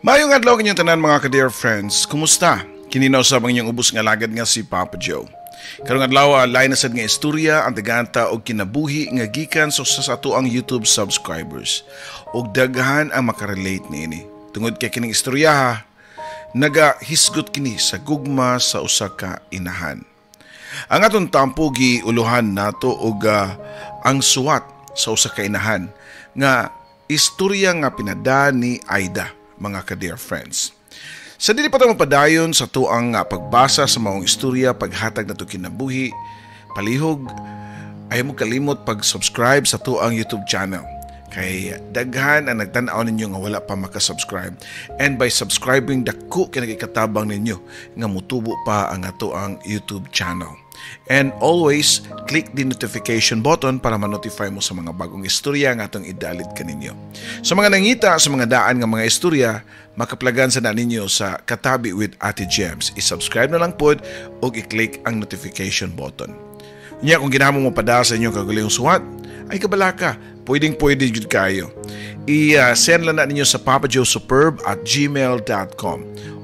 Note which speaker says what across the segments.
Speaker 1: Maayong adlaw kaninyong tanan, mga ka-dear friends. Kumusta? Kini na usab ang inyong ubos nga alagad nga si Papa Joe. Karong adlaw, lain na sad nga istorya ang tagaanta og kinabuhi nga gikan sa usa sa atoang YouTube subscribers. Og daghan ang makarelate niini. Tungod kay kining istorya ha, nagahisgot kini sa gugma sa usa ka inahan. Ang atong tampo giuluhan nato og ang suwat sa usa ka inahan nga istorya nga pinada ni Aida, mga ka-dear friends. Sa dili pa ta mapadayon sa atoang pagbasa sa maong istorya, paghatag nato kinabuhi, palihog ayaw mo kalimot pag-subscribe sa atoang YouTube channel. Kay daghan ang nagtan-aw ninyo nga wala pa makasubscribe. And by subscribing, dako kay nagikatabang ninyo nga mutubo pa ang atoang YouTube channel. And always click the notification button para ma-notify mo sa mga bagong istorya nga atong idalit kaninyo. Sa mga nangita sa mga daan nga mga istorya, makaplagan sa na ninyo sa Katabi with Ate Gems. I-subscribe na lang pod o i-click ang notification button. Unya kung ganahan mo mapada sa inyong kaugalingong suwat, ay kabalaka, pwedeng pwede jud kayo. I-send lang na ninyo sa papajoesuperb@gmail.com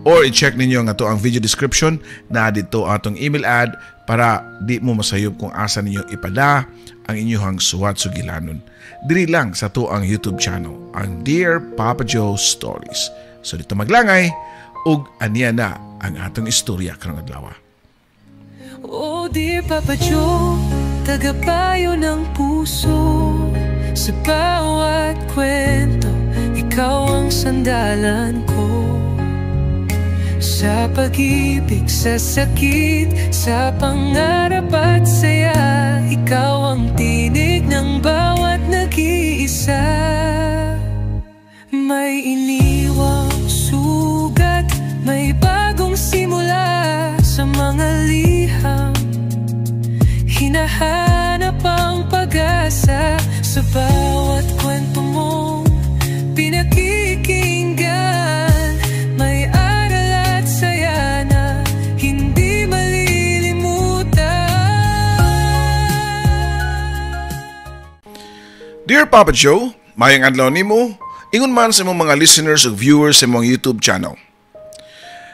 Speaker 1: or i-check ninyo ang atoang video description na dito atong email ad para di mo masayop kung asa ninyo ipada ang inyong suwat sugilanon. Diri lang sa atoang YouTube channel, ang Dear Papa Joe Stories. So dito maglangay ug aniya na ang atong istorya karong adlaw.
Speaker 2: Oh dear Papa Joe, tagapayo ng puso. Sa bawat kwento, ikaw ang sandalan ko. Sa pag-ibig, sa sakit, sa pangarap at saya, ikaw ang tinig ng bawat nag-iisa. May iniwang sugat, may bagong simula. Sa mga liham, hinahanap ang pag-asa. Sa bawat kwento mong pinakikinggan, may aral at saya na hindi malilimutan.
Speaker 1: Dear Papa Joe, maayong adlaw nimo, ingon man sa imong mga listeners ug viewers sa imong YouTube channel.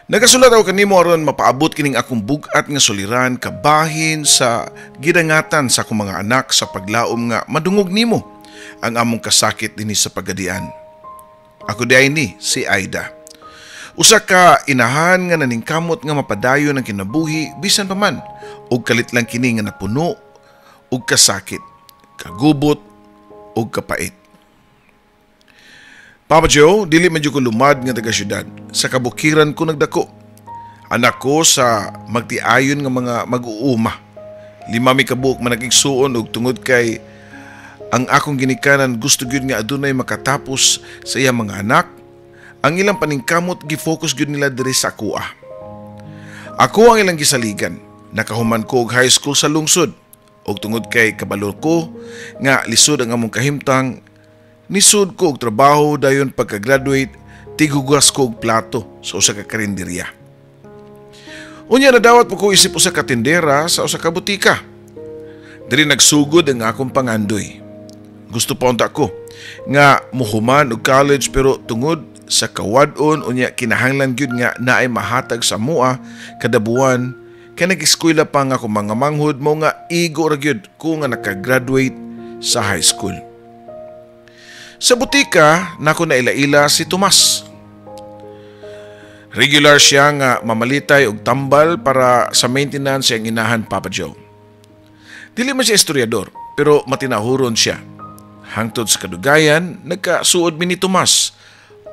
Speaker 1: Nagasulat ako kanimo aron mapaabot kining akong bug-at nga suliran kabahin sa gidangatan sa akong mga anak sa paglaom nga madungog nimo ang among kasakit dinhi sa pagadian. Ako diay ni si Aida. Usa ka inahan nga naningkamot nga mapadayon ang kinabuhi bisan pa man og kalit lang kini nga napuno og kasakit, kagubot og kapait. Papa Joe, dili man jud ko lumad nga taga syudad. Sa kabukiran ko nagdako. Anak ko sa magtiayon nga mga mag-uuma. 5 mi kabuok managigsuon og tungod kay ang akong ginikanan gusto gyud nga adunay makatapos sa iyang mga anak. Ang ilang paningkamot gi-focus gyud nila diri sa akoa. Ako ang ilang gisaligan. Nakahuman ko og high school sa lungsod. Og tungod kay kabalo ko nga lisod ang among kahimtang, nisud ko og trabaho dayon pagka-graduate, tigugas ko og plato sa usa ka karinderya. Unya nadawat po ko isip usa ka tindera sa usa ka butika. Diri nagsugod ang akong pangandoy. Gusto pa unta ko nga muhuman og college pero tungod sa kawad-on unya kinahanglan gyud nga naay mahatag sa mua kada buwan kay nag-eskwela pa nga akong mga manghod mo nga igo ra gyud ko nga nakagraduate sa high school. Sa butika, nako naila-ila si Tomas. Regular siya nga mamalitay og tambal para sa maintenance siyang inahan, Papa Joe. Dili man siya istoryador, pero matinahuron siya. Hangtod sa kadugayan, nagkasuod mi ni Tomas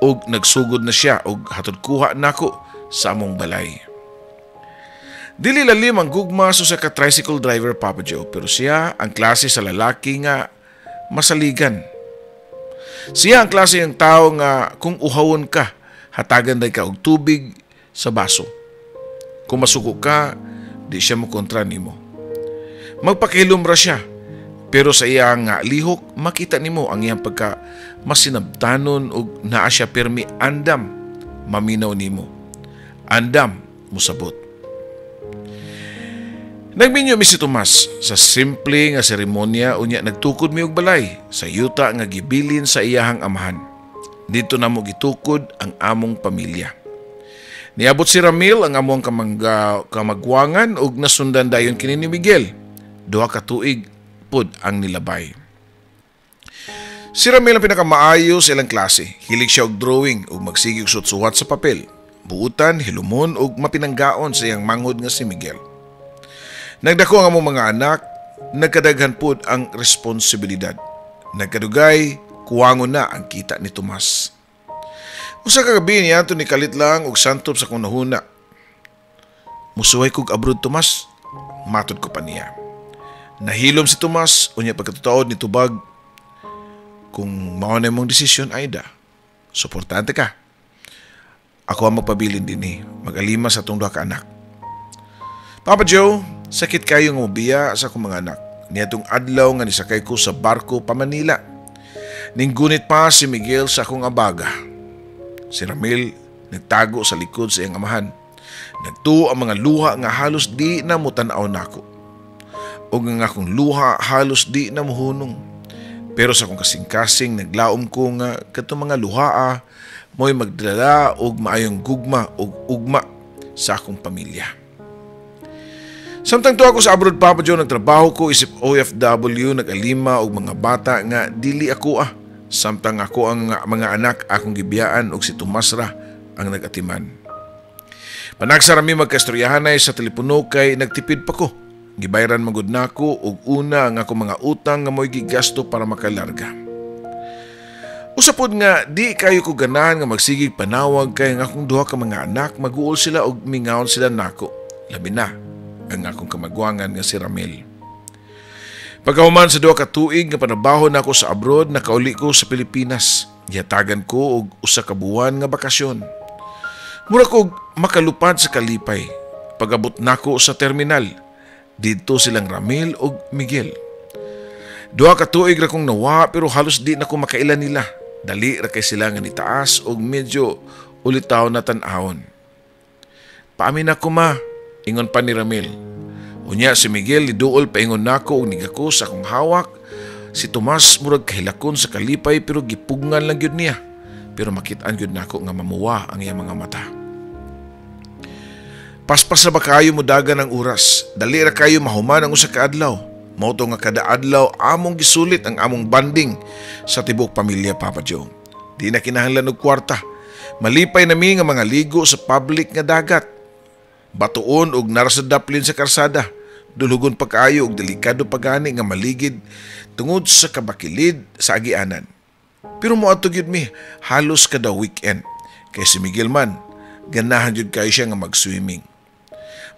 Speaker 1: og nagsugod na siya og hatod kuha nako sa among balay. Dili lalim ang gugma sa usa ka tricycle driver, Papa Joe, pero siya ang klase sa lalaki nga masaligan. Siya ang klase ng tao nga kung uhawon ka, hatagan day ka og tubig sa baso. Kung masuko ka, di siya mokontra nimo. Magpakahilom ra siya, pero sa iyang lihok, makita nimo ang iyang pagka masinabtanon og naa siya pirmi andam maminaw nimo. Andam mosabot. Nagminyo mi si Tomas sa simple nga seremonya unya nagtukod mi og balay sa yuta nga gibilin sa iyahang amahan. Dito na mo gitukod ang among pamilya. Niabot si Ramil ang among kamagwangan ug nasundan dayon kini ni Miguel. 2 ka tuig pud ang nilabay. Si Ramil ang pinakamaayo sa ilang klase. Hilig siya og drawing ug magsige og suwat sa papel. Buutan, hilumon ug mapinanggaon sa iyang manghod nga si Miguel. Nagdako ang among mga anak, nagkadaghan pud ang responsibilidad. Nagkadugay, kuwangon na ang kita ni Tomas. Usa ka gabi niya ni kalit lang og santop sa akong nahuna. Musuway kog abroad, Tomas, matod ko pa niya. Nahilom si Tomas, unya pagkatutaod ni tubag, kung mao na imong desisyon, Aida, suportante ka. Ako ang magpabilin dinhi, mag-alima sa atong duha ka anak. Papa Joe, sakit kayo nga mobiya sa akong mga anak. Niadtong adlaw nga nisakay ko sa barko pa Manila. Ninggunit pa si Miguel sa akong abaga. Si Ramil nagtago sa likod sa iyang amahan. Nagtuo ang mga luha nga halos di na mutan-aw nako. Og ang akong luha halos di na muhunong. Pero sa akong kasing-kasing naglaom ko nga kadtong mga luhaa mo'y magdala og maayong gugma og ugma sa akong pamilya. Samtang tuwa ko sa abroad, Papa Joe, nagtrabaho ko isip OFW, nag-alima og mga bata nga dili ako ah. Samtang ako ang mga anak akong gibiyaan og si Tomas ra ang nag-atiman. Panagsa rami magkastoryahanay sa telepono kay nagtipid pa ko. Gibayran magud nako og una ang akong mga utang nga mo'y gigasto para makalarga. Usa pod nga di kayo ko ganahan nga magsigig panawag kay ang akong duha ka mga anak maguol sila og mingawon sila nako. Labi na ang akong kamagwangan nga si Ramil. Pagkahuman sa 2 ka tuig nga panabaho nako sa abroad, nakauli ko sa Pilipinas. Gihatagan ko og usa ka buwan nga bakasyon. Mura ko makalupad sa kalipay. Pag-abot nako sa terminal, didto silang Ramil og Miguel. 2 ka tuig ra kong nawa pero halos di na ko makaila nila. Dali ra kay sila nga nitaas og medyo ulitaw na tan-awon. Paamin ako ma, ingon pa ni Ramil. Unya si Miguel niduol paingon nako og nigakos akong hawak. Si Tomas murag kahilakon sa kalipay pero gipugngan lang gyud niya. Pero makit-an gyud nako nga mamuwa ang iyang mga mata. Paspas na ba kayo mudagan ang oras? Dali ra kayo mahuman ang usa ka adlaw. Mao to nga kada adlaw among gisulit ang among banding sa tibuok pamilya, Papa Joe. Di na kinahanglan og kwarta. Malipay nami nga mga ligo sa public nga dagat. Batuon og nara sa daplin sa karsada. Dulugon pa kaayo og delikado pa gani nga maligid tungod sa kabakilid sa agianan. Pero moadto gyud mi halos kada weekend. Kay si Miguel man, ganahan gyud kayo siya nga mag-swimming.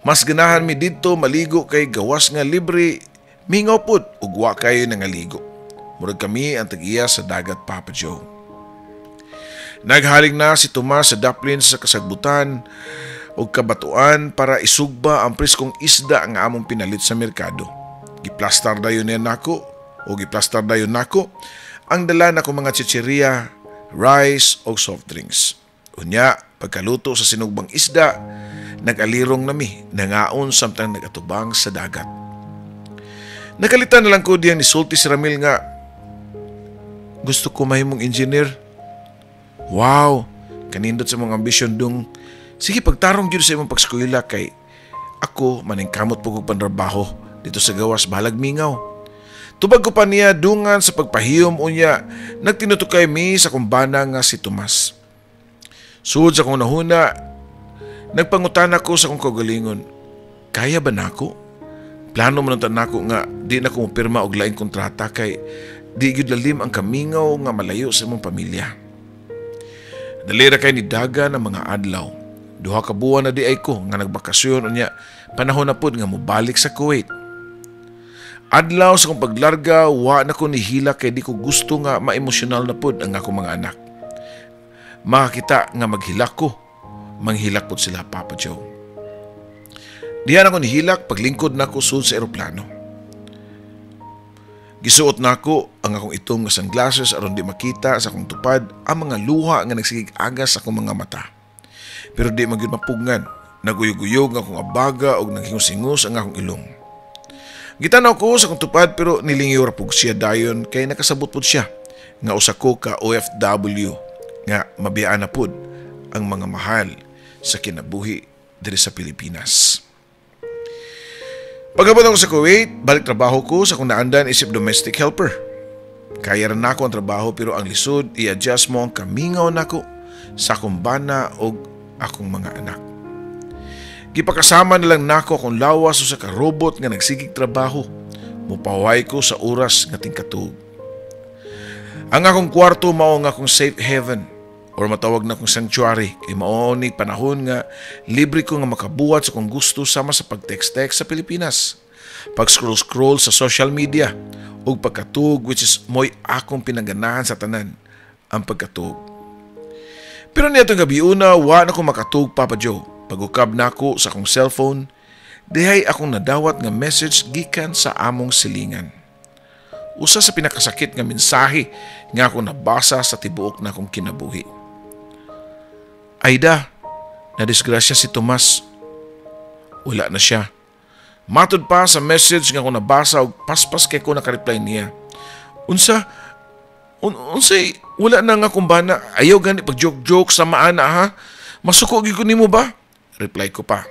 Speaker 1: Mas ganahan mi didto maligo kay gawas nga libre, mingaw pud ug wa kayo nangaligo. Murag kami ang tag-iya sa dagat, Papa Joe. Naghaling na si Tomas sa daplin sa kasagbutan og kabatuan para isugba ang preskong isda nga among pinalit sa merkado. Giplastar dayon niya nako o giplastar dayon nako ang dala nako mga chicheria, rice o soft drinks. Unya, pagkaluto sa sinugbang isda, nag-alirong nami, nangaon samtang nagatubang sa dagat. Nakalitan na lang ko diyang nisulti si Ramil nga, gusto ko mahimong engineer. Wow, kanindot sa mong ambisyon dong. Sige, pagtarong gyud sa imong pagskwela kay ako maningkamot po kog panrabaho dito sa gawas bahalag mingaw. Tubag ko pa niya dungan sa pagpahiyom unya nagtinutukay mi sa kumbana nga si Tomas. Sud sa akong nahuna, nagpangutan ako sa akong kaugalingon. Kaya ba nako? Plano man unta nako nga di na ko mopirma og laing kontrata kay di gyud lalim ang kamingaw nga malayo sa imong pamilya. Dali ra kay ni daga ng mga adlaw. 2 ka buwan na di ay ko nga nagbakasyon unya panahon na pud nga mobalik sa Kuwait. Adlaw sa akong paglarga, wa na ko nihila kay di ko gusto nga maemosyonal na pud ang akong mga anak. Makakita nga maghilak ko, manghilak pud sila, Papa Joe. Diyan ako nihilak paglingkod nako sud sa eroplano. Gisuot nako ang akong itom nga sunglasses aron di makita sa akong tupad ang mga luha nga nagsigig agas sa akong mga mata. Pero di man gyud mapugngan, naguyog-uyog ang akong abaga og naghingos-hingos ang akong ilong. Gitanaw ko sa akong tupad pero nilingiw ra pug siya dayon kay nakasabot pud siya nga usa ko ka OFW Nga mabiyaan na pud ang mga mahal sa kinabuhi diri sa Pilipinas. Pag-abot ako sa Kuwait, balik trabaho ko sa kung naandan isip domestic helper. Kaya ra nako ang trabaho, pero ang lisod i-adjust mo ang kamingaw nako sa akong bana o akong mga anak. Gipakasama na lang nako akong lawas sa ka robot nga nagsigig trabaho. Mupaway ko sa oras nga tingkatug. Ang akong kwarto mao ang akong safe haven or matawag na akong sanctuary kay mao ni panahon nga libre ko nga makabuhat sa kung gusto, sama sa pag-text-text sa Pilipinas, pag-scroll-scroll sa social media ug pagkatug, which is mo'y akong pinaganahan sa tanan, ang pagkatug. Pero niadtong gabi una, wa na ko makatug, Papa Joe. Pagukab nako sa akong cellphone, dihay akong nadawat nga message gikan sa among silingan. Usa sa pinakasakit nga mensahe nga ako nabasa sa tibuok na akong kinabuhi. "Aida, nadisgrasya si Tomas. Wala na siya." Matod pa sa message nga ako nabasa og paspas kay ko naka-reply niya. "Unsa? Unsay wala na nga akong bana? Ayaw gani pag joke-joke sa maana ha. Masuko gyud ko nimo ba?" Reply ko pa.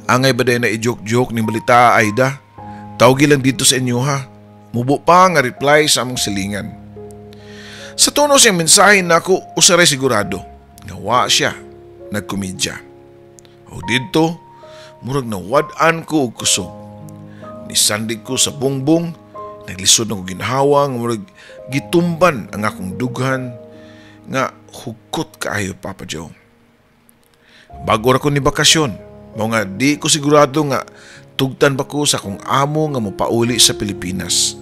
Speaker 1: "Angay ba na i-joke-joke ning balita, Aida? Tawgi lang dito sa inyo ha." Mubo pa nga reply sa among silingan. Sa tono siyang mensahe nako, usaray sigurado nga wa siya nagkomedya. O didto, murag nawad-an ko og kusog. Nisandig ko sa bungbong, naglisod na ko ginhawa nga murag gitumban ang akong dughan nga hugkot kaayo, Papa Joe. Bago ra ko ni bakasyon, mao nga di ko sigurado nga tugtan ba ko sa akong amo nga mopauli sa Pilipinas.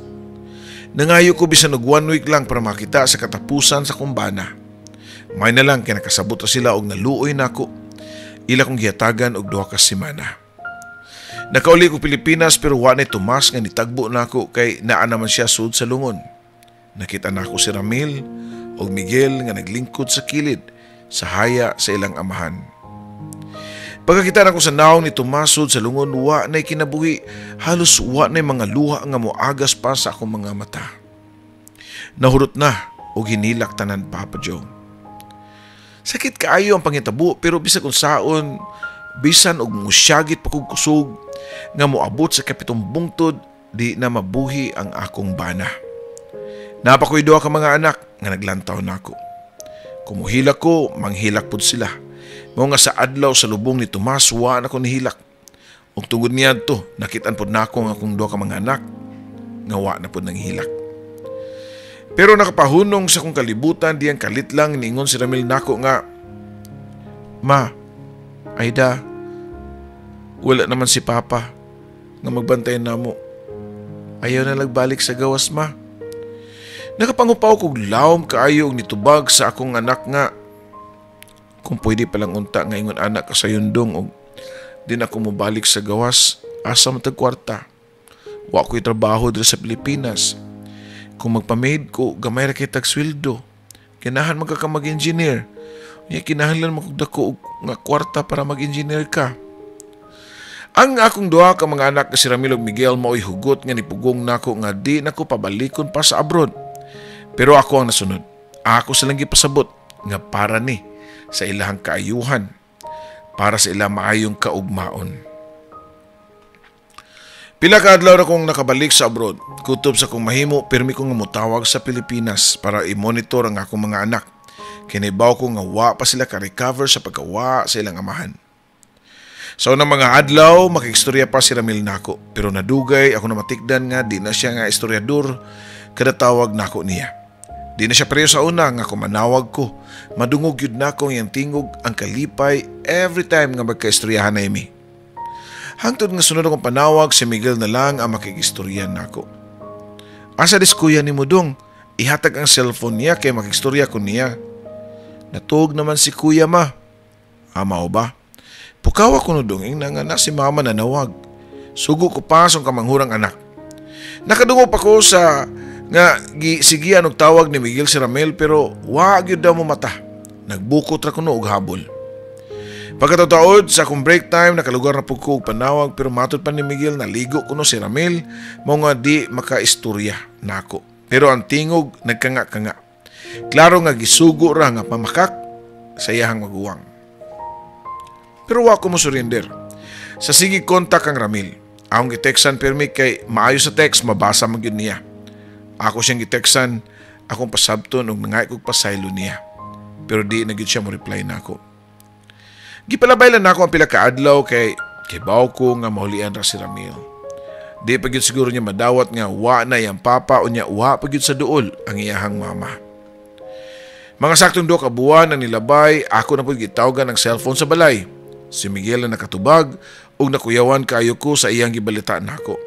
Speaker 1: Nangayo ko bisan og one week lang para makita sa katapusan sa kong bana. May na lang kay nakasabot ra sila og naluoy nako. Ila kong gihatagan og 2 ka semana. Nakauli ko Pilipinas, pero wa ni Tomas nga nitagbo nako kay naa naman siya sud sa lungon. Nakita nako si Ramil og Miguel nga naglingkod sa kilid sa haya sa ilang amahan. Pagkakita nako sa naong ni Tomas sud sa lungon, wa na'y kinabuhi, halos wa na'y mga luha nga moagas pa sa akong mga mata. Nahurot na og hinilak tanan, Papa Joe. Sakit kaayo ang pangitabo, pero bisag unsaon, bisan og musyagit pa kog kusog nga moabot sa kapitong bungtod, di na mabuhi ang akong bana. Naa pa ko'y duha ka mga anak nga naglantaw nako. Kumuhilak ko, manghilak pud sila. Mao nga sa adlaw sa lubong ni Tomas, wa na ko nihilak. Ug tungod niadto, nakitaan pud nako ang akong duha ka mga anak nga wa na pud nanghilak. Pero nakapahunong sa akong kalibutan diyang kalit lang niingon si Ramil nako nga, "Ma, Aida, wala naman si Papa nga magbantay namo. Ayaw na lag balik sa gawas, Ma." Nakapangupaw kog lawom kaayo og nitubag sa akong anak nga, "Kung pwede palang unta nga ingon anak ka sa yundong og di na ako mobalik sa gawas, asa man tag kwarta? Wa ko'y trabaho diri sa Pilipinas. Kung magpa-maid ko, gamay ra kay tag sweldo. Ganahan man ka mag-engineer. Unya kinahanglan man kog dako og nga kwarta para mag-engineer ka." Ang akong duha ka mga anak nga si Ramil ug Miguel mao'y hugot nga nipugong nako nga di nako pabalikon pa sa abroad. Pero ako ang nasunod. Ako silang gipasabot nga para ni sa ilahang kaayuhan, para sa ilang maayong kaugmaon. Pila ka adlaw na kong nakabalik sa abroad. Kutob sa kong mahimo, pirmi ko nga mutawag sa Pilipinas para i-monitor ang akong mga anak. Kinibaw ko nga wa pa sila ka-recover sa pagkawa sa ilang amahan. Sa unang mga adlaw, makikstorya pa si Ramil nako. Pero nadugay ako na matikdan nga di na siya nga istoryador kada tawag nako niya. Di na siya pareho sa una nga kung manawag ko, madungog yun nako ang iyang tingog, ang kalipay every time nga magkaistoryahan na imi. Hangtod nga sunod akong panawag, si Miguel na lang ang makikistorya nako. "Asa dis kuya ni Mudong? Ihatag ang cellphone niya kay makistorya ko niya." "Natuog naman si kuya, Ma." "Ama o ba? Pukawa ko no dong, ingna nga na si mama na nawag. Sugo ko pa sa kamanghurang anak." Nakadungog pa ko sa nga sigian og tawag ni Miguel si Ramel, pero wa gyud daw mo mata. Nagbukot ra kuno og habol. Pagkataod sa akong break time, nakalugar na pud ko og panawag, pero matod pa ni Miguel naligo kuno si Ramel, mao nga di makaistorya nako. Pero ang tingog nagkanga-kanga. Klaro nga gisugo ra nga pamakak sa iyahang maguwang. Pero wa ko mo surrender. Sa sige kontak kang Ramil. Akong giteksan pirmi kay maayo sa text, mabasa man gyud niya. Ako siyang giteksan, akong pasabton og nangay kog pasaylo niya. Pero di na gyud siya mo reply nako. Gipalabay lang nako ang pila ka adlaw kay kibaw ko nga mahulian ra si Ramil. Di pa gyud siguro niya madawat nga wa na iyang papa unya wa pa gyud sa duol ang iyahang mama. Mga saktong 2 ka buwan ang nilabay, ako na pud gitawgan ang cellphone sa balay. Si Miguel na nakatubag ug nakuyawan kaayo ko sa iyang gibalita nako.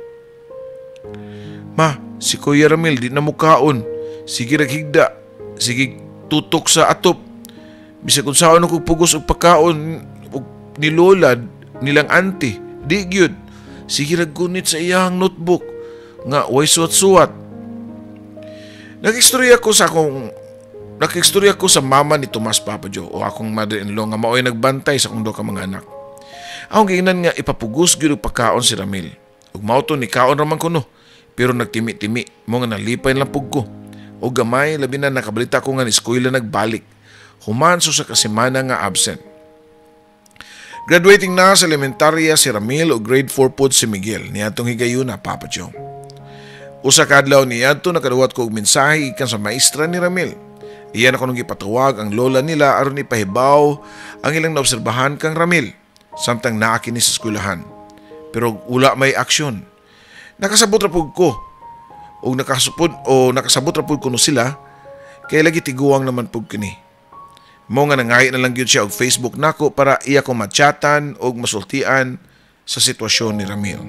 Speaker 1: Ma, si Kuya Ramil di na mukaon. Sige rag higda, sige tutok sa atop. Bisag unsaon ako pugos og pagkaon og ni lola nilang auntie, di gyud. Sige rag gunit sa iyang notebook nga way suwat-suwat. Nakistorya ko sa mama ni Tomas, Papa Joe, o akong mother-in-law nga maoy nagbantay sa akong duha ka mga anak. Akong giingnan nga ipapugos gyud og pagkaon si Ramil. Ug mao to ni kaon ra man kuno, pero nagtimi-timi mo nga nalipay lang pug ko. Og gamay labi na nakabalita ko nga ni eskwela nagbalik. Human sa kasemana nga absent. Graduating na sa elementarya si Ramil o grade 4 pod si Miguel niadtong higayuna, Papa Joe. Usa ka adlaw niadto, nakaduwat ko og mensahe gikan sa maestra ni Ramil. Iya na kunong gipatawag ang lola nila aron ipahibaw ang ilang naobserbahan kang Ramil samtang naa kini sa eskwelahan. Pero wala may aksyon. Nakasabot ra pud ko og nakasupod o nakasabot ra pud kuno sila kay lagi tiguang naman pud kini. Mo nga nangayo na lang gyud siya og Facebook nako para iya ko matchatan og masultian sa sitwasyon ni Ramil.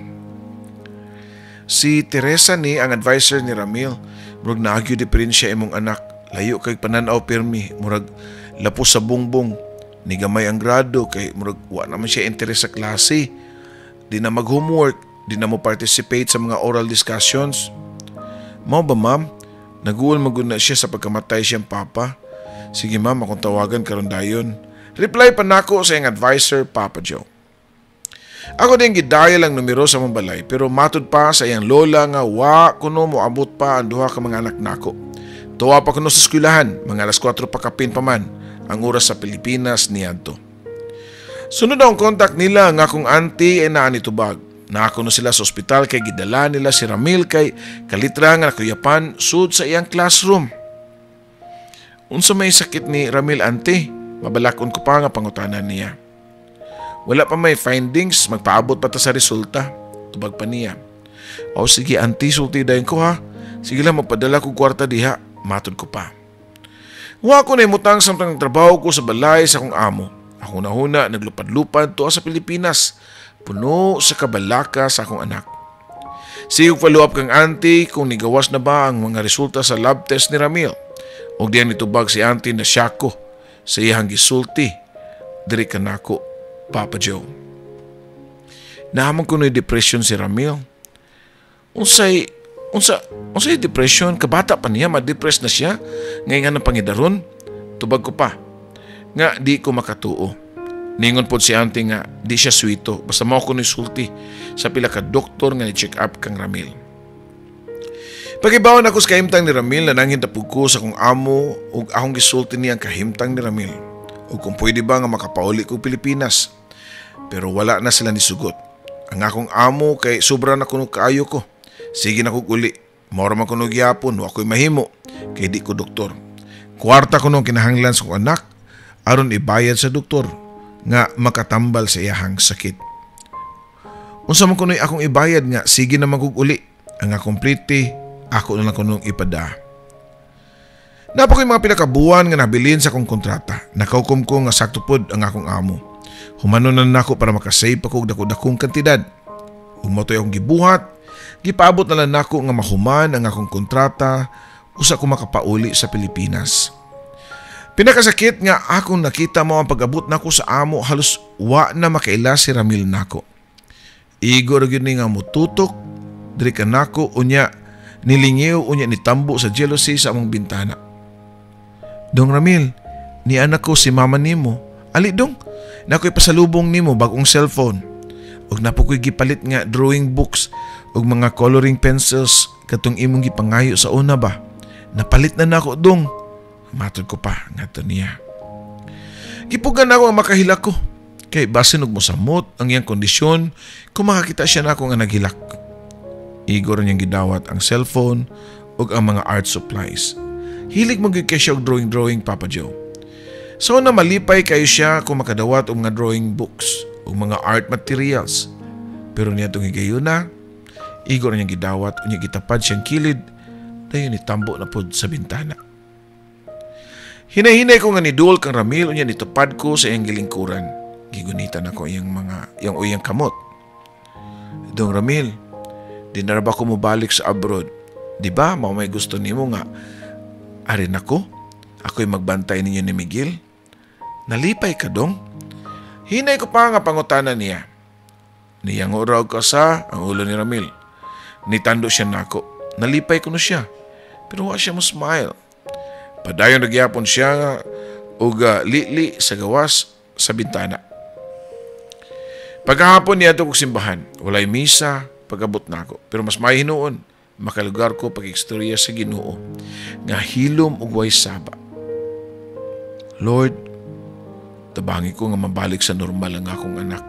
Speaker 1: Si Teresa ni ang advisor ni Ramil, murag naagyo diferensya imong anak. Layo kay pananaw pirmi, murag lapos sa bungbong. Ni gamay ang grado kay murag wa naman siya interes sa klase. Di na mag-homework, di na mo participate sa mga oral discussions. Mao ba, ma'am? Naguol magud na siya sa pagkamatay siyang papa. Sige ma'am, akong tawagan karon dayon. Reply pa nako sa iyang advisor, Papa Joe. Ako din gidayal ang numero sa among balay pero matud pa sa iyang lola nga wa kuno moabot pa ang duha ka mga anak nako. Tuwa pa kuno sa eskwelahan, mga alas 4 pa kapin pa man ang oras sa Pilipinas niadto. Sunod ang contact nila nga akong auntie ay naa nitubag. Naa kuno sila sa ospital kay gidala nila si Ramil kay kalitra nga nakuyapan sud sa iyang classroom. Unsa may sakit ni Ramil, auntie? Mabalakon ko pa nga pangutana niya. Wala pa may findings, magpaabot pa ta sa resulta. Tubag pa niya. O sige auntie, sulti dayon ko ha. Sige lang, magpadala ko kwarta diha. Matod ko pa. Wa ko na imutang samtang trabaho ko sa balay sa akong amo. Ako na huna naglupad-lupad tuwa sa Pilipinas. Puno sa kabalaka sa akong anak. Sige follow up kang auntie kung nigawas na ba ang mga resulta sa lab test ni Ramil. Og diyan nitubag si auntie na siya ko sa iyang gisulti. Diri ka nako, Papa Joe. Naa man kuno'y depression si Ramil. Unsay depression? Kabata pa niya, ma-depress na siya. Ngayon nga ng pangidaron, tubag ko pa. Nga di ko makatuo. Ningon pod si auntie nga di siya swito. Basta mao ko ni sulti sa pila ka doktor nga ni-check up kang Ramil. Pagibawan ako sa kahimtang ni Ramil, nanangin tapog ko sa akong amo ug akong gisulti niya ang kahimtang ni Ramil. Ug kung pwede ba nga makapauli ko Pilipinas. Pero wala na sila nisugot. Ang akong amo kay sobra na kuno kaayo ko. Sige na kog uli. Mao ra man kuno gyapon, wa ko'y mahimo kay di ko doktor. Kwarta kuno ang kinahanglan sa akong anak aron ibayad sa doktor nga makatambal sa iyahang sakit. Unsa man kuno'y akong ibayad nga sige na man kog uli. Ang akong plite ako na lang kunong ipada. Naa pa ko'y mga pila ka buwan nga nabilin sa akong kontrata. Nakaukom ko nga sakto pod ang akong amo. Humanon na nako para makasave pa ko og dako-dakong kantidad. Ug mao to'y akong gibuhat, gipaabot na lang nako nga mahuman ang akong kontrata usa ko makapauli sa Pilipinas. Pinakasakit nga akong nakita mo ang pag-abot nako sa amo, halos wa na makaila si Ramil nako. Igo ra gyud ni nga mututok diri kanako unya nilingiw unya nitambo sa jealousy sa among bintana. Dong Ramil, ni anak ko si mama nimo. Ali dong, nako'y pasalubong nimo bagong cellphone. Ug naa po ko'y gipalit nga drawing books ug mga coloring pencils katong imong gipangayo sa una ba. Napalit na nako, dong. Matod ko pa ngadto niya. Gipugan ako ang makahilak ko. Kay basin og mosamot ang iyang kondisyon kung makakita siya nako nga naghilak. Igo ra niyang gidawat ang cellphone ug ang mga art supplies. Hilig mo gyud kay siya og drawing-drawing, Papa Joe. So na malipay kayo siya kung makadawat og mga drawing books ug mga art materials. Pero niya itong higayuna, igo ra niyang gidawat unya gitapad siyang kilid, dayon nitambo na pod sa bintana. Hinay-hinay ko nga niduol kang Ramil, unya nitupad ko sa iyang gilingkuran. Gigunitan ako iyang mga iyang uyang kamot. Dong Ramil, di na ba ko mobalik sa abroad? Di ba, mao may gusto nimo nga arin ako? Ako'y magbantay ninyo ni Miguel? Nalipay ka, dong? Hinay ko pa nga pangutana niya. Niyang uraw ka sa ang ulo ni Ramil. Nitando siya nako. Nalipay ko no siya. Pero wa siya mo smile. Padayon nagyapon siya nga og lili sa gawas sa bintana. Pagkahapon niya kog simbahan, walay misa, pag-abot nako. Pero mas may hinuon, makalugar ko pag-istorya sa Ginoo nga hilom ug way saba. Lord, tabangi ko nga mabalik sa normal ang akong anak.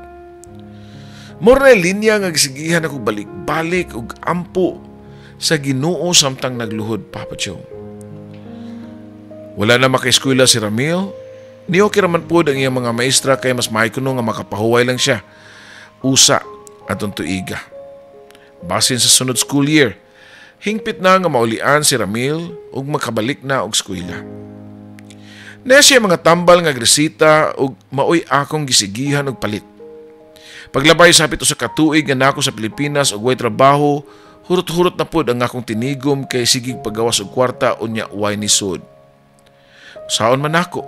Speaker 1: Mura na linya nga gisigihan ako balik-balik ug ampo sa Ginoo samtang nagluhod, Papa Joe. Wala na makaeskwela si Ramil. Ni okay raman pod ang iyang mga maestra kay mas maayo kuno nga makapahuway lang siya. Usa atong tuiga. Basin sa sunod school year, hingpit na nga maulian si Ramil ug makabalik na og eskwela. Na siya mga tambal nga gresita ug maoy akong gisigihan og palit. Paglabay sa pito sa katuig nga nako sa Pilipinas ug way trabaho, hurot-hurot na pod ang akong tinigom kay sigig pagawas og kwarta unya way nisod. Saon man ako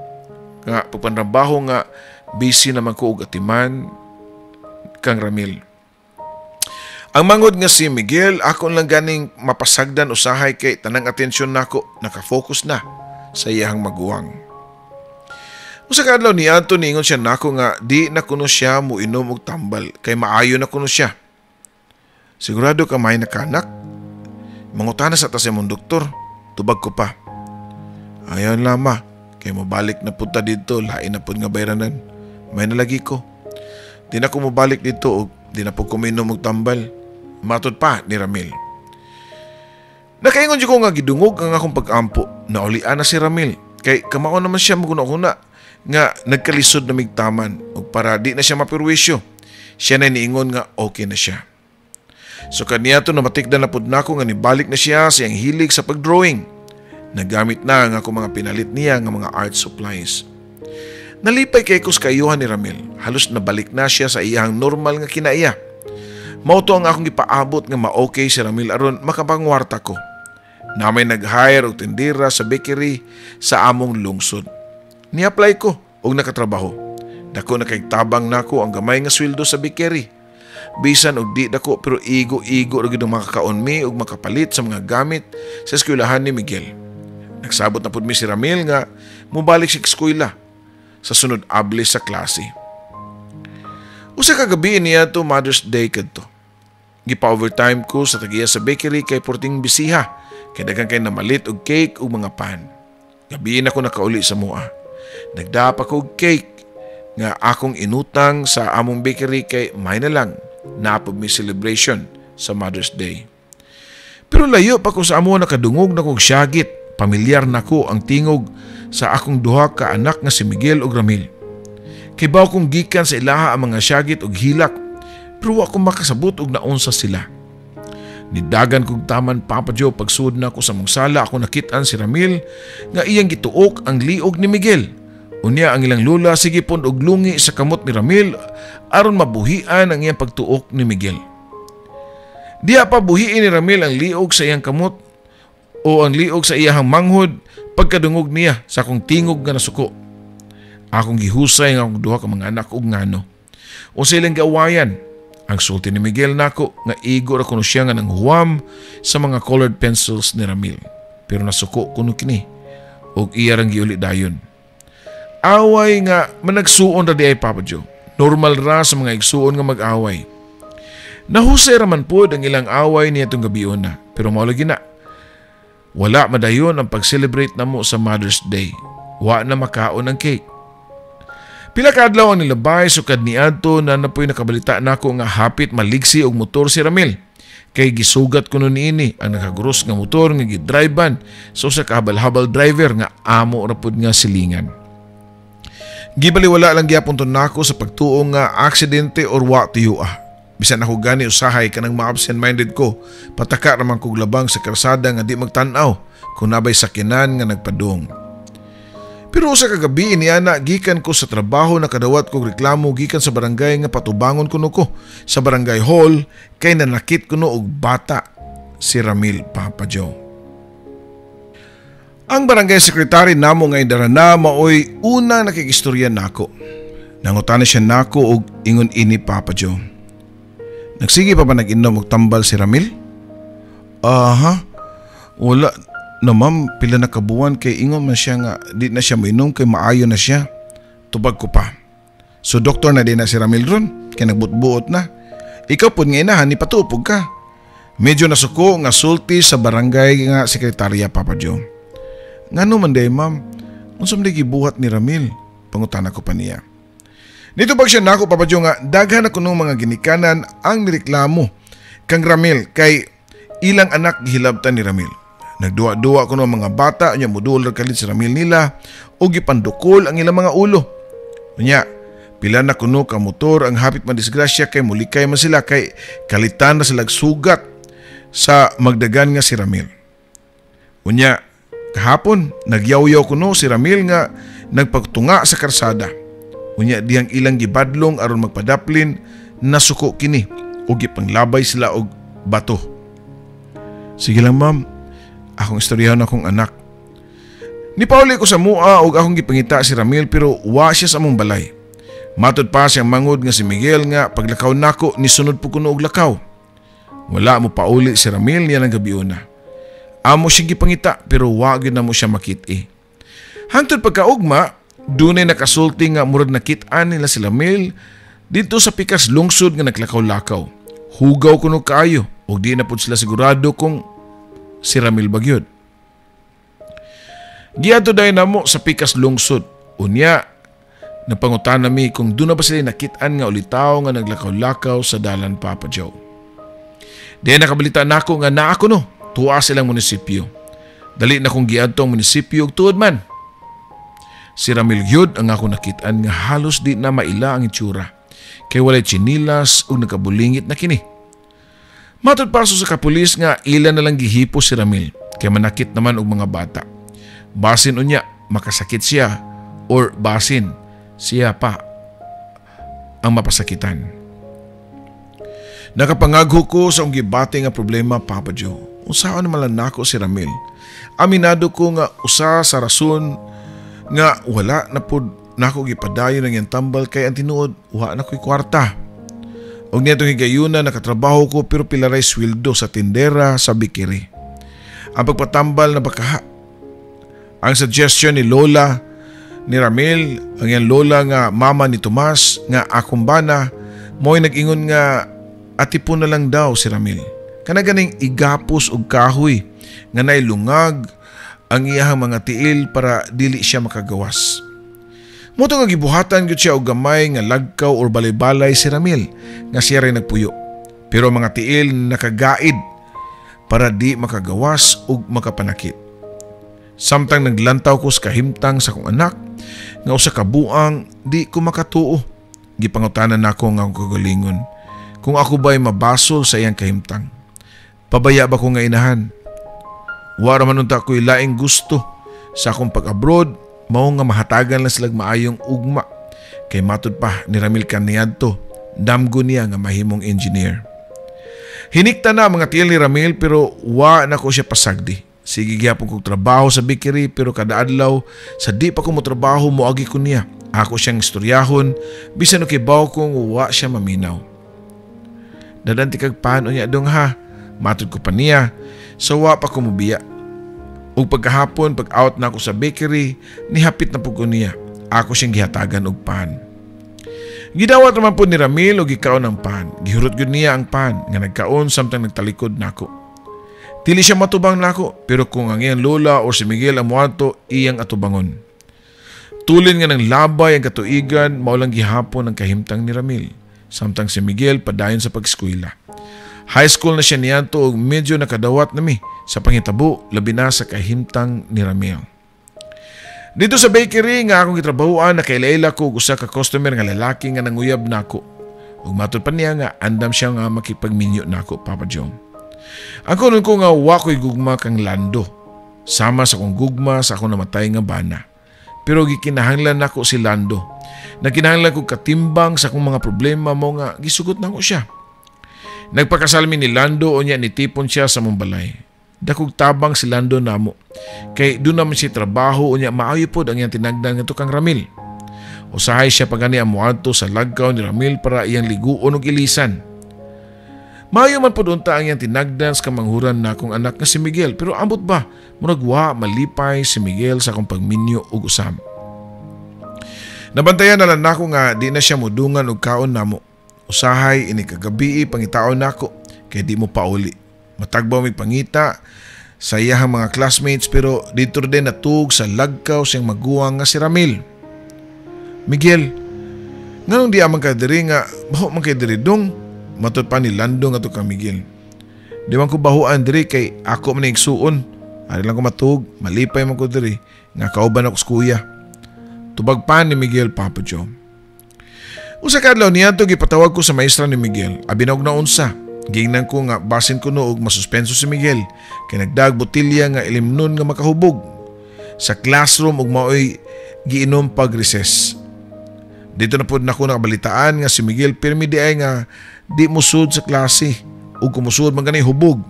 Speaker 1: nga pagpanrabaho nga busy naman ko og atiman kang Ramil. Ang mangod nga si Miguel, ako lang ganing mapasagdan usahay kay tanang atensyon nako nakafocus na sa iyang maguwang. Usa ka adlaw ni Anton, niingon siya nako nga di na kuno siya muinom og tambal kay maayo na kuno siya. Sigurado ka may nakanak? Mangutana sa ta sa imong doktor, tubag ko pa. Ayon lama, kay mobalik na punta dito, lain na pud nga bayranan. May nalagi ko. Di na ko mobalik dito og di na po kuminom og tambal. Matod pa ni Ramil. Nakaingon ko nga gidungog ang akong pag-ampo. Naulian na si Ramil. Kay kamao naman siya maguna-una nga nagkalisod na migtaman ug para di na siya mapirwisyo. Siya na niingon nga okay na siya. So kaniya to namatikdan na pud nako nga nibalik na siya sa iyang hilig sa pagdrawing. Nagamit na ang akong mga pinalit niya nga mga art supplies. Nalipay kay ko sa kaayuhan ni Ramil. Halos nabalik na siya sa iyang normal nga kinaiya. Mao to ang akong gipaabot nga ma-okay si Ramil aron makapangwarta ko. Na may nag-hire og tindera sa bakery sa among lungsod. Ni-apply ko og nakatrabaho. Dako na kay tabang nako ang gamay nga sweldo sa bakery. Bisan og di dako pero igo-igo ra gyud ang makakaon mi og makapalit sa mga gamit sa eskwelahan ni Miguel. Nagsabot na pud mi si Ramil nga mobalik sa eskwela sa sunod abli sa klase. Usa ka gabi niya to Mother's Day kadto. Gipa-overtime ko sa tagiya sa bakery kay porting bisiha kay daghan kay namalit og cake ug mga pan. Gabi na ko nakauli sa mua. Nagdapa ko og cake nga akong inutang sa among bakery kay may na lang napod mi celebration sa Mother's Day. Pero layo pa ko sa amo nakadungog na kog syagit. Pamilyar nako ang tingog sa akong duha ka anak nga si Miguel ug Ramil. Kibaw kong gikan sa ilaha ang mga syagit ug hilak, pero wa ko makasabot og naunsa sila. Nidagan kog taman, Papa Joe, pagsud na ko sa mong sala ako nakit-an si Ramil nga iyang gituok ang liog ni Miguel. Unya ang ilang lula sige pon og lungi sa kamot ni Ramil aron mabuhian ang iyang pagtuok ni Miguel. Diha pa buhiin ni Ramil ang liog sa iyang kamot o ang liog sa iyang manghod pagkadungog niya sa akong tingog nga nasuko. Akong gihusay nga akong duha ka mga anak og ngano. Unsa ilang giawayan? Ang sulti ni Miguel nako nga igo ra kuno siya nga nanghuwam sa mga colored pencils ni Ramil. Pero nasuko kuno kini og iya rang giuli dayon. Away nga managsuon ra di ay, Papa Joe. Normal ra sa mga igsuon nga mag-away. Nahusay ra man pod ang ilang away niya itong gabion na. Pero mao lagi na. Wala madayon ang pag-celebrate namo sa Mother's Day. Wa na makaon ang cake. Pila ka adlaw ang nilabay sukad niadto na napoy nakabalita nako nga hapit maligsi og motor si Ramil. Kay gisugat kuno niini ang nakaguros nga motor nga gidriban sa usa ka habal-habal driver nga amo ra pud nga silingan. Gibaliwala lang gyapon to nako sa pagtuo nga aksidente or wa tiyo. Bisan ako gani usahay kanang ma-absent-minded ko, pataka raman kog labang sa karsada nga di magtan-aw kung nabay sakinan nga nagpadung. Pero usa ka gabi niana gikan ko sa trabaho, nakadawat kog reklamo gikan sa barangay nga patubangon kuno ko sa barangay hall kay nanakit kuno og bata si Ramil, Papa Joe. Ang barangay secretary namo nga Darana maoy unang nakikistorya nako. Nangutana siya nako og ingon ini, Papa Joe. "Nagsige pa ba nag-inom og tambal si Ramil?" "Aha, wala na, ma'am, pila na kabuwan kay ingon man siya nga di na siya mainom kay maayo na siya." Tubag ko pa. "So doktor na din na si Ramil ron, kay nagbutbuot na. Ikaw pud nga inahan, ni patupog ka." Medyo nasuko nga sulti sa barangay nga sekretarya, Papa Joe. "Ngano man day, ma'am? Unsa man day gibuhat ni Ramil?" Pangutana ko pa niya. Nitubag siya nako, Papa Joe, nga daghan na kunong mga ginikanan ang nireklamo kang Ramil kay ilang anak gihilabtan ni Ramil. Nagduwa-duwa kuno ang mga bata nya mudul kalit si Ramil nila o gipandukol ang ilang mga ulo. Unya, pila na kuno ka motor ang hapit madisgrasya kay mulikay man sila kay kalitan na sila sugat sa magdagan nga si Ramil. Unya, kahapon nagyaw-yaw kuno si Ramil nga nagpagtunga sa karsada. Unya dihang ilang gibadlong aron magpadaplin, nasuko kini o gipanglabay sila og bato. "Sige lang, ma'am, akong istoryahan akong anak." Nipauli ko sa mua og akong gipangita si Ramil pero wa siya sa among balay. Matod pa siyang mangod nga si Miguel nga paglakaw nako nisunod po kuno og lakaw. Wala mo pauli si Ramil niya ng gabiuna. Amo siyang gipangita pero wa gyud na mo siya makit-i. Hangtod pagkaugma, dunay nakasulti nga murag nakit-an nila si Ramil dito sa pikas lungsod nga naglakaw-lakaw. Hugaw kuno kaayo ug di na pud sila sigurado kung si Ramil ba gyud. Giadto dayon namo sa pikas lungsod. Unya, napangutana mi kung doon na ba sila nakit-an nga ulitaw nga naglakaw-lakaw sa dalan, Papa Joe. Di nakabalita nako nga naa kuno, tuwa silang munisipyo. Dali na kong giadto ang munisipyo ug tuod man. Si Ramil gyud ang ako nakit-an nga halos di na maila ang itsura. Kay walay tsinilas ug nagkabulingit na kini. Matod paso sa kapulis nga ila na lang gihipo si Ramil kay manakit naman og mga bata. Basin unya makasakit siya or basin siya pa ang mapasakitan. Nakapangagho ko sa akong gibati nga problema, Papa Joe. Unsaon naman lang nako si Ramil? Aminado ko nga usa sa rason nga wala na pud nako gipadayon ang iyang tambal kay ang tinuod wa na ko'y kwarta. Og niadtong higayuna nakatrabaho ko pero pila ray sweldo sa tindera sa bakery. Ang pagpatambal na bakaha. Ang suggestion ni Lola ni Ramil, ang iyang lola nga mama ni Tomas nga akong bana, mo'y nag-ingon nga atipon na lang daw si Ramil. Kana ganing igapos og kahoy nga nailungag ang iyahang mga tiil para dili siya makagawas. Mao to nga gibuhatan gyud siya og gamay nga lagkaw or balay-balay si Ramil nga siya ray nagpuyo. Pero ang mga tiil nakagaid para di makagawas ug makapanakit. Samtang naglantaw ko sa kahimtang sa akong anak nga usa ka buang, di ko makatuo. Gipangutanan nako nga akong kagalingon kung ako ba'y mabasol sa iyang kahimtang. Pabaya ba ko nga inahan? Wa ra man unta ko'y laing gusto sa akong pag-abroad, mao nga mahatagan lang silag maayong ugma. Kay matud pa ni Ramil kaniadto, damgo niya nga mahimong engineer. Hinikta na mga tiil ni Ramil pero wa na ko siya pasagdi. Sige gyapon kog trabaho sa bakery pero kada adlaw sa di pa ko motrabaho moagi ko niya. Ako siyang istoryahon bisan og kibaw kong wa siya maminaw. "Dadan ti kag paano niya dong ha," matod ko pa niya sa wa pa ko mobiya. Ug pagkahapon pag out na ako sa bakery, nihapit na pud ko niya. Ako siyang gihatagan og pan. Gidawat naman po ni Ramil og gikaon ang pan. Gihurot gyud niya ang pan nga nagkaon samtang nagtalikod nako. Dili siya matubang nako, pero kung ang iyang lola o si Miguel ang muadto, iyang atubangon. Tulin nga ng labay ang katuigan, mao lang gihapon ang kahimtang ni Ramil. Samtang si Miguel padayon sa pag-eskwela. High school na siya niadto ug medyo nakadawat nami sa panghitabo, labi na sa kahimtang ni Ramil. Dito sa bakery nga akong gitrabahoan, nakaila ko og usa ka customer nga lalaki nga nanguyab nako. Ug matud pa niya nga andam siya nga makipagminyo nako, Papa Joe. Ang kunon ko nga wa ko'y gugma kang Lando, sama sa akong gugma sa akong namatay nga bana. Pero gikinahanglan nako si Lando. Nagkinahanglan ko katimbang sa akong mga problema mo nga gisugot nako siya. Nagpakasal mi ni Lando unya nitipon siya sa among balay. Dakog tabang si Lando namo. Kay doon naman siya trabaho unya maayo pod ang iyang tinagdan ngadto kang Ramil. Usahay siya pagani ang muadto sa lagkaw ni Ramil para iyang liguon og ilisan. Maayo man pod unta ang iyang tinagdan sa kamanghuran nakong anak nga si Miguel, pero ambot ba murag wa malipay si Miguel sa akong pagminyo og usam. Nabantayan na lang nako nga di na siya mudungan og kaon namo. Usahay ini kagabi pangitaon nako kay di mo pauli. Matagbaw mig pangita sa iyahang mga classmates, pero dito din natug sa lagkaw siyang maguwang nga si Ramil. Miguel, nganong di amang ka diri nga baho man kay diri dong? Matod pa ni Lando nga to kang Miguel. Di man ko bahuan diri kay ako man igsuon. Ari lang ko matug, malipay man ko diri nga kauban ako sa kuya. Tubag pa ni Miguel, Papa Joe. Usa ka adlaw niadto gipatawag ko sa maestra ni Miguel. Abi na og naunsa. Giingnan ko nga basin kuno og masuspenso si Miguel kay nagdag botilya nga ilimnon nga makahubog sa classroom ug maoy giinom pag recess. Dito na pod nako nakabalitaan nga si Miguel pirmi di ay nga di musud sa klase ug kumusud man gani hubog.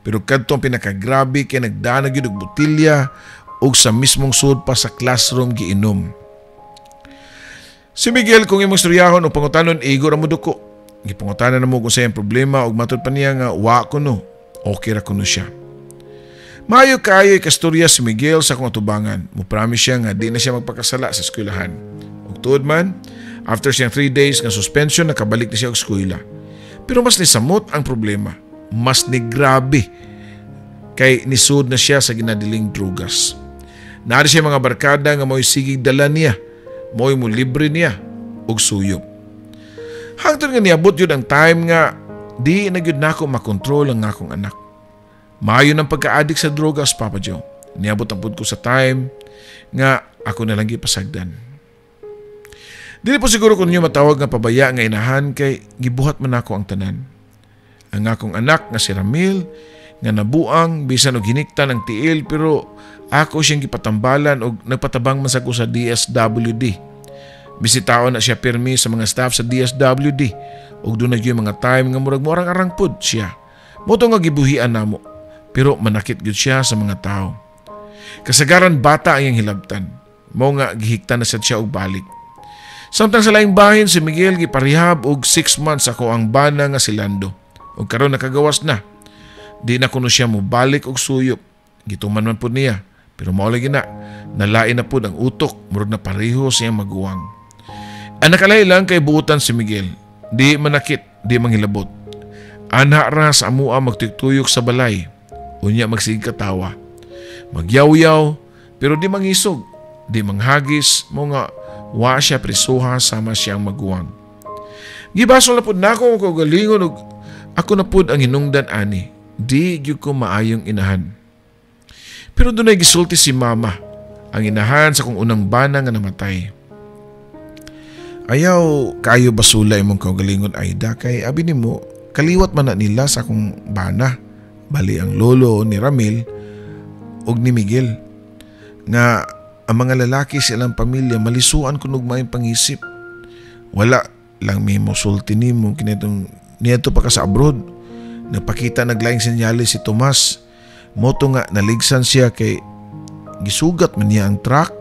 Speaker 1: Pero kadto ang pinakagrabe kay nagdanag gyud og botilya ug sa mismong sud pa sa classroom giinom. Si Miguel kung imong istoryahon o pangutanon, igo ra mo duko. Gipangutanan na mo kung sa iyang problema ug matud pa niya nga wa kuno, okay ra kuno siya. Maayo kaayo ikastorya si Miguel sa akong atubangan. Mo-promise siya nga di na siya magpakasala sa eskwelahan. Ug tuod man, after siyang 3 days nga suspension, nakabalik na siya og eskwela. Pero mas nisamot ang problema. Mas nigrabe kay nisud na siya sa ginadiling drugas. Naari siya mga barkada nga mo'y sigig dala niya, mo'y mo libre niya og suyop. Hangtod nga niabot yun ang time nga di na gyud nako makontrol ang akong anak. Maayo ng pagka-addict sa drogas, Papa Joe. Niabot ang pud ko sa time nga ako na lang gipasagdan. Dili po siguro kung ninyo matawag nga pabaya nga inahan kay gibuhat man ako ang tanan. Ang akong anak nga si Ramil nga nabuang bisan og hiniktan ang tiil, pero ako siyang gipatambalan og nagpatabang man sa ko sa DSWD. Bisitaon na siya pirmi sa mga staff sa DSWD ug doon na gyud mga time nga murag moarang-arang pud siya. Moto nga gibuhian namo, pero manakit gyud siya sa mga tao. Kasagaran bata ang iyang hilabtan. Mao nga gihiktan na sad siya og balik. Samtang sa laing bahin si Miguel giparehab og 6 months ako ang bana nga si Lando. Ug karon nakagawas na. Di na kuno siya mobalik og suyop. Gituman man pud niya, pero mao lagi na nalain na pud ang utok, murag na pareho siyang maguwang. Ang nakalay lang kay buutan si Miguel. Di manakit, di manghilabot. Anha ra sa amua magtuyok sa balay. Unya magsigig katawa. Magyawyaw, pero di mangisog, di manghagis, mo nga wa siya prisuha sama siyang maguwang. Gibasol na pud nako ang kaugalingon ug ako na pud ang hinungdan ani. Di gyud ko maayong inahan. Pero dunay gisulti si mama, ang inahan sa kong unang bana nga namatay. Ayaw kayo basula imong kaugalingon, Aida, kay abi nimo kaliwat man na nila sa akong bana. Bali ang lolo ni Ramil ug ni Miguel nga ang mga lalaki sa ilang pamilya malisuan kunog maayong pangisip. Wala lang mi mo sulti nimo kinitong niadto pa ka sa abroad. Nagpakita naglaing senyales si Tomas. Moto nga naligsan siya kay gisugat man niya ang truck.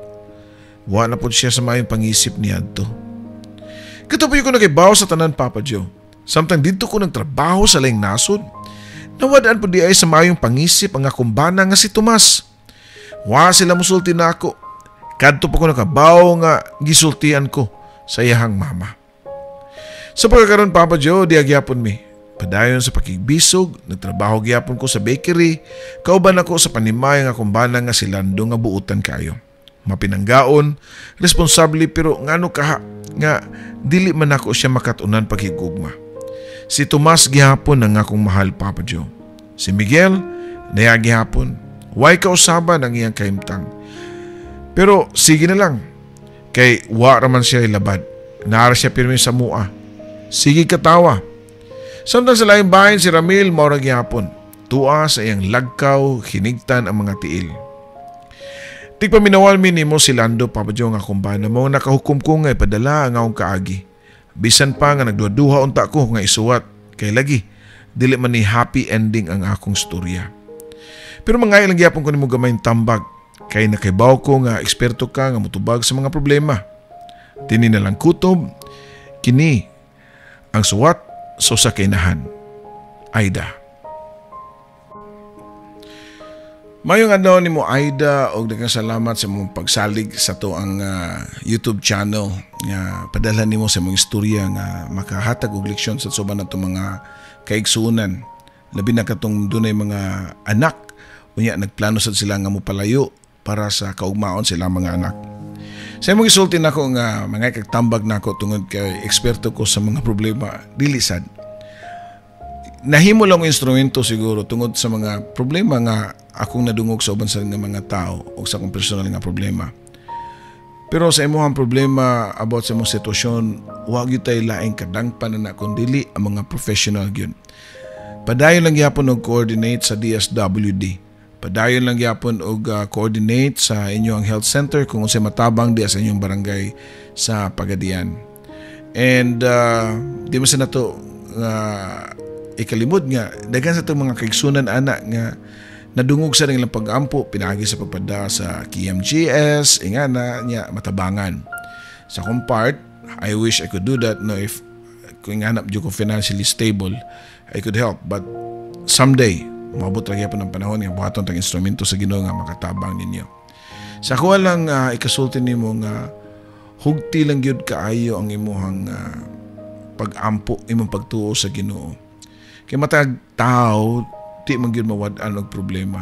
Speaker 1: Wa na pod siya sa maayong pangisip niadto. Katupoy ko nagkibaw sa tanan, Papa Joe. Samtang didto ko nagtrabaho sa laing nasod, nawadaan po di ay sa maayong pangisip ang akong bana nga si Tomas. Wa sila musulti na ako. Kadto pa ko nakabaw nga gisultian ko sa iyahang mama. Sa pagkakaroon, Papa Joe, di agyapon mi. Padayon sa pakigbisog, nagtrabaho gyapon ko sa bakery, kauban ako sa panimay nga akong bana nga si Lando nga buutan kayo. Mapinanggaon, responsable, pero ngano kaha nga dili man ako siya makatunan paghigugma. Si Tomas gihapon ang akong mahal, Papa Joe. Si Miguel, naya gihapon. Way kausaban ang iyang kahimtang. Pero sige na lang, kay wa raman siya ilabad. Naara siya pirmi sa mua. Sige katawa. Samtang sa laing bahin, si Ramil mao ra gihapon. Tua sa iyang lagkaw, hinigtan ang mga tiil. Tigpaminawan mi nimo si Lando, Papa Joe, nga akong bana, mao nakahukom ko nga ipadala ang akong kaagi. Bisan pa nga nagduha-duha unta ko nga isuwat, kay lagi dili man ni happy ending ang akong storya. Pero mga ilang gyapon ko nimo gamay tambag kay nakaibaw ko nga eksperto ka nga mutubag sa mga problema. Tini na lang kutob, kini ang suwat so sa kinahan. Aida. Mayong adlaw nimo, Aida, og daghang salamat sa imong pagsalig sa to ang YouTube channel nga padalhan nimo sa imong istorya nga makahatag og leksyon sa soban nato mga kaigsuonan, labi na katong dunay mga anak unya nagplano sad sila nga mopalayo para sa kaugmaon sila mga anak. Sa imong gisulti nako nga mga kagtambag nako tungod kay eksperto ko sa mga problema, dili sad. Nahimo lang instrumento siguro tungod sa mga problema nga akong nadungog sa uban sa mga tao o sa akong personal nga problema. Pero sa imong problema about sa imong sitwasyon, wa gyud tay laing kadangpan na kun dili ang mga professional gyud. Padayon lang gyapon og coordinate sa DSWD. Padayon lang gyapon og coordinate sa inyong health center kung unsay matabang diya sa inyong barangay sa Pagadian. And di man sa nato ikalimod nga daghan sa itong mga kaigsunan ana nga nadungog sa ilang pag-ampo pinaagi sa pagpada sa KMJS, ingana niya matabangan. Sa akong part, I wish I could do that, no, if kung hanap jud ko financially stable, I could help, but someday moabot ra gyapon ang panahon nga buhaton tang instrumento sa Ginoo nga makatabang ninyo. Sa ako lang ikasulti nimo nga hugti lang gyud kaayo ang imuhang pag-ampo, imong pagtuo sa Ginoo. Kay matag tao di man gyud mawad-an og problema.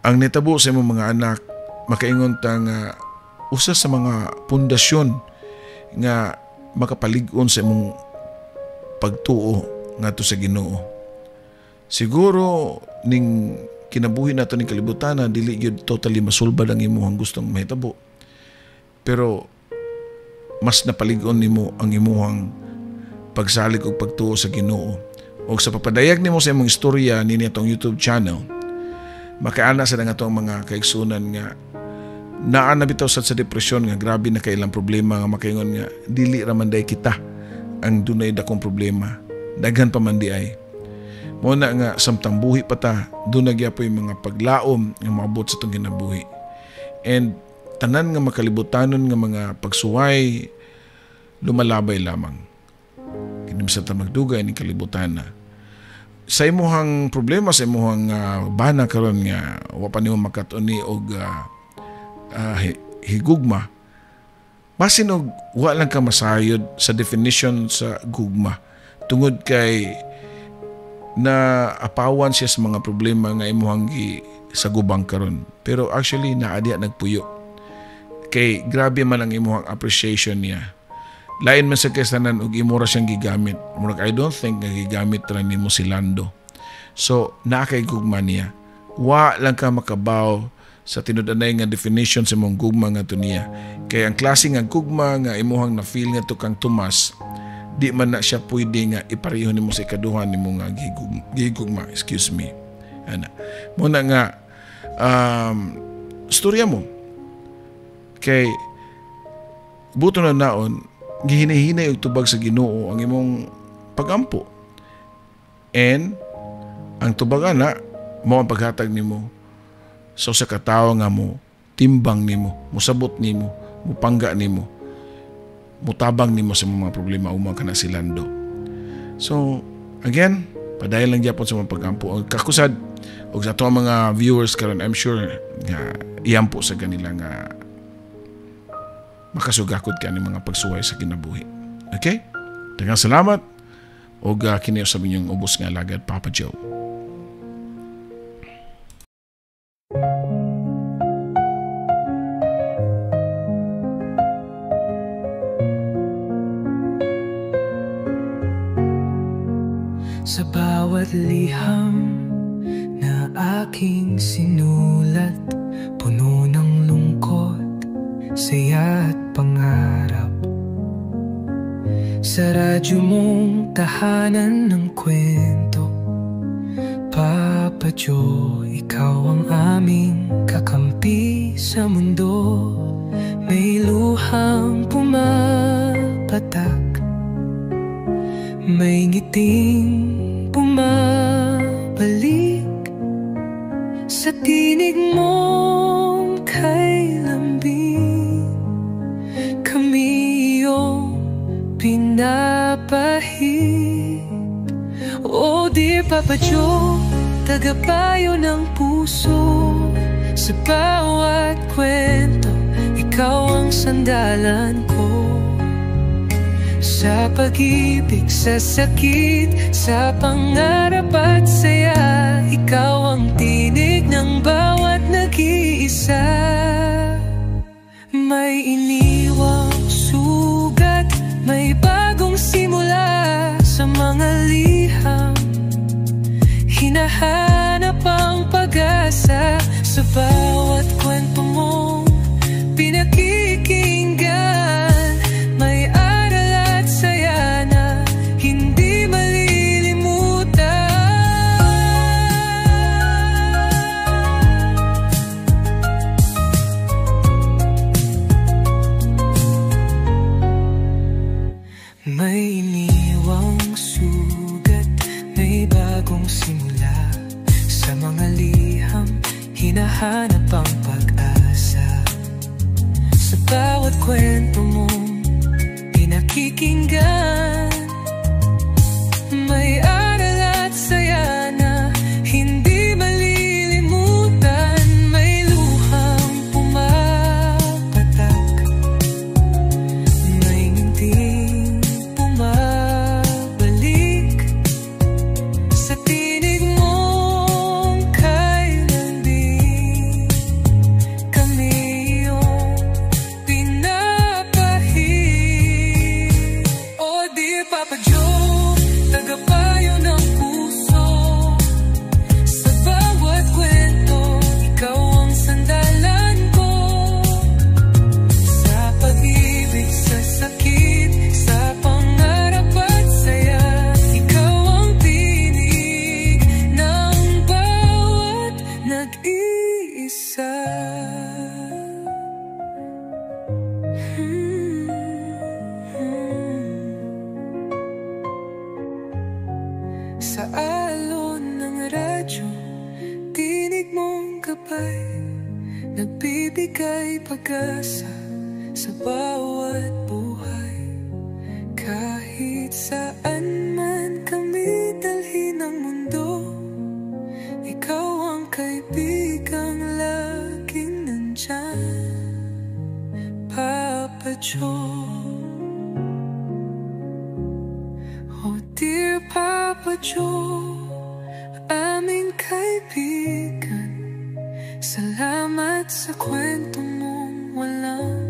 Speaker 1: Ang nitabo sa imong mga anak, makaingon ta nga usa sa mga pundasyon nga makapalig-on sa imong pagtuo ngadto sa Ginoo. Siguro ning kinabuhi nato ning kalibutan na dili gyud totally masulbad ang imong gustong mahitabo. Pero mas napalig-on nimo ang imuhang pagsalig og pagtuo sa Ginoo. Og sa papadayag nimo sa imong istorya nini atong YouTube channel, makaana sa nga atong mga kaigsunan nga naa na bitaw sad sa depresyon nga grabe na kailang problema nga makaingon nga dili ra man day kita ang dunay dakong problema, daghan pa man di ay. Mao na nga samtang buhi pa ta, doon na gyapoy mga paglaom nga maabot sa itong kinabuhi. And tanan nga makalibutanon nga mga pagsuway lumalabay lamang. Kinimsa ta magdugay ning kalibutan na. Sa imuhang problema, sa imuhang bana karon nga wa pa nimo makat-on og higugma, basin og wa lang ka masayod sa definition sa gugma tungod kay na apawan siya sa mga problema nga imuhang gisagubang karon. Pero actually naa diha nagpuyo. Kay grabe man ang imuhang appreciation niya. Lain man sa kasanan og imo ra siyang gigamit. Murag I don't think nga gigamit ra nimo si Lando. So naa kay gugma niya. Wa lang ka makabaw sa tinud-anay nga definition sa imong gugma nga to niya. Kay ang klase nga gugma nga imuhang na-feel nga to kang Tomas, di man na siya pwede nga ipareho nimo sa ikaduha nimo nga gigugma, excuse me. Ana. Muna nga storya mo. Kay buto na naon gihinahinay og tubag sa Ginoo ang imong pagampo. And ang tubag ana mao ang paghatag nimo sa usa ka tawo nga mo timbang nimo, mosabot nimo, mopangga nimo, mutabang nimo sa mga problema uma ka na si Lando. So, again, padayon lang gyapon sa mga pag-ampo. Og kakusad, og sa ato ang mga viewers karon, I'm sure nga iampo sa kanila nga makasugakod ka ni mga pagsuway sa kinabuhi. Okay? Daghang salamat. Og kini usab inyong ubos nga alagad, Papa Joe.
Speaker 2: Sa bawat liham na aking sinulat, puno ng lungkot, saya at pangarap. Sa radyo mong tahanan ng kwento, Papa Joe, ikaw ang aming kakampi sa mundo. May luhang pumapatak, may ngiting bumabalik. Sa tinig mong kay lambing, kami iyong pinapahid. Oh dear Papa Joe, tagapayo ng puso. Sa bawat kwento, ikaw ang sandalan ko. Sa pag-ibig, sa sakit, sa pangarap at saya, ikaw ang tinig ng bawat nag-iisa. May iniwang sugat, may bagong simula. Sa mga liham, hinahanap ang pag-asa. Sa bawat kwento mong pinakikinggan, may aral at saya na hindi malilimutan. May iniwang sugat, may bagong simula. Sa mga liham, hinahanap ang pag-asa. Sa bawat kwento mong pinakikinggan, may aral at saya na hindi malilimutan. May luhang pumapatak, may ngiting bumabalik. Sa tinig mong kay lambing, kami iyong pinapahid. Oh dear Papa Joe, tagapayo ng puso. Sa bawat kwento, ikaw ang sandalan ko. Sa pag-ibig, sa sakit, sa pangarap at saya, ikaw ang tinig ng bawat nag-iisa. Sa alon ng radyo, tinig mong gabay, nagbibigay pag-asa sa bawat buhay. Kahit saan man kami dalhin ng mundo, ikaw ang kaibigang laging nandyan, Papa Joe. Oh dear Papa Joe, aming kaibigan, salamat sa kwento mong walang